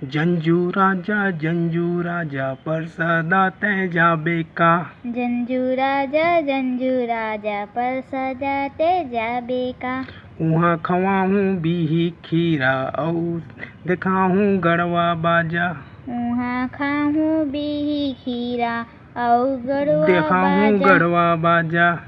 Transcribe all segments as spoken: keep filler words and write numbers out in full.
जंजू राजा, जंजू राजा, परसदा तैं जाबे का? जंजू राजा, जंजू राजा, परसदा तैं जाबे का? उहाँ खवाहूँ बिही खीरा अउ देखाहूँ गड़वा बाजा। उहाँ खाहूँ बिही खीरा अउ गड़वा देखाहूँ बाजा। गड़वा बाजा।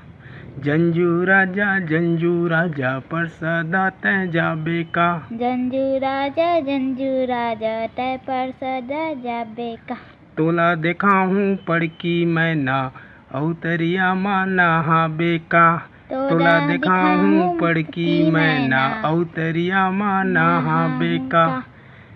जंजू राजा, जंजू राजा, परसदा तैं जाबे का? जंजू राजा, जंजू राजा, तैं परसदा जाबे का? तोला देखाहूँ पड़की मैना, अउ तरिया मा नहाबे का? तोला तोला देखाहूँ देखाहूँ पड़की पड़की मैना, मैना, अउ तरिया मा नहाबे नहाबे का? का?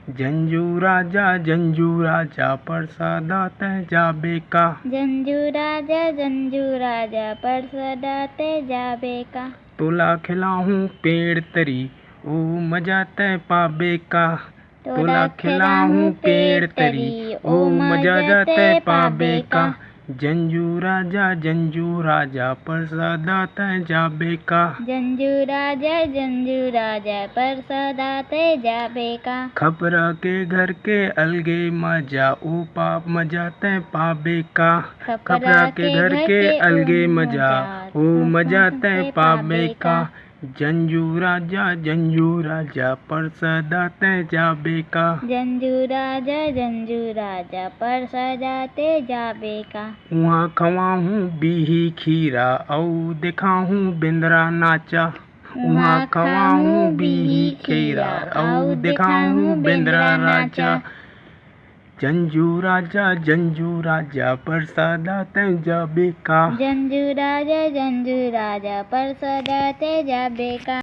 जंजू राजा, जंजू राजा, परसदा तैं जाबे का? जंजू राजा, जंजू राजा, परसदा तैं जाबे का? तोला खेलाहूँ पेड़ तरी, ओ मजा तैं पाबे का? तोला खेलाहूँ पेड़ तरी, ओ मजा तैं पाबे का? जंजू राजा, जंजू राजा, परसदा तैं जाबे का? जंजू राजा, जंजू राजा, परसदा तैं जाबे का? खपरा के घर के अलगे मजा, ओ पाप मजा तैं पाबे का? खपरा के घर के अलगे मजा, ओ मजा तैं पाबे का? जंजू राजा, जंजू राजा, परसदा तैं जाबे का? जंजू राजा, जंजू राजा, परसदा तैं जाबे का? उहाँ खवाहूँ बिही खीरा, अउ देखाहूँ बेंदरा नाचा। उहाँ खवाहूँ बिही खीरा, अउ देखाहूँ बेंदरा नाचा। जंजू राजा, जंजू राजा, परसदा तैं जाबे का? जंजू राजा, जंजू राजा, परसदा तैं जाबे का?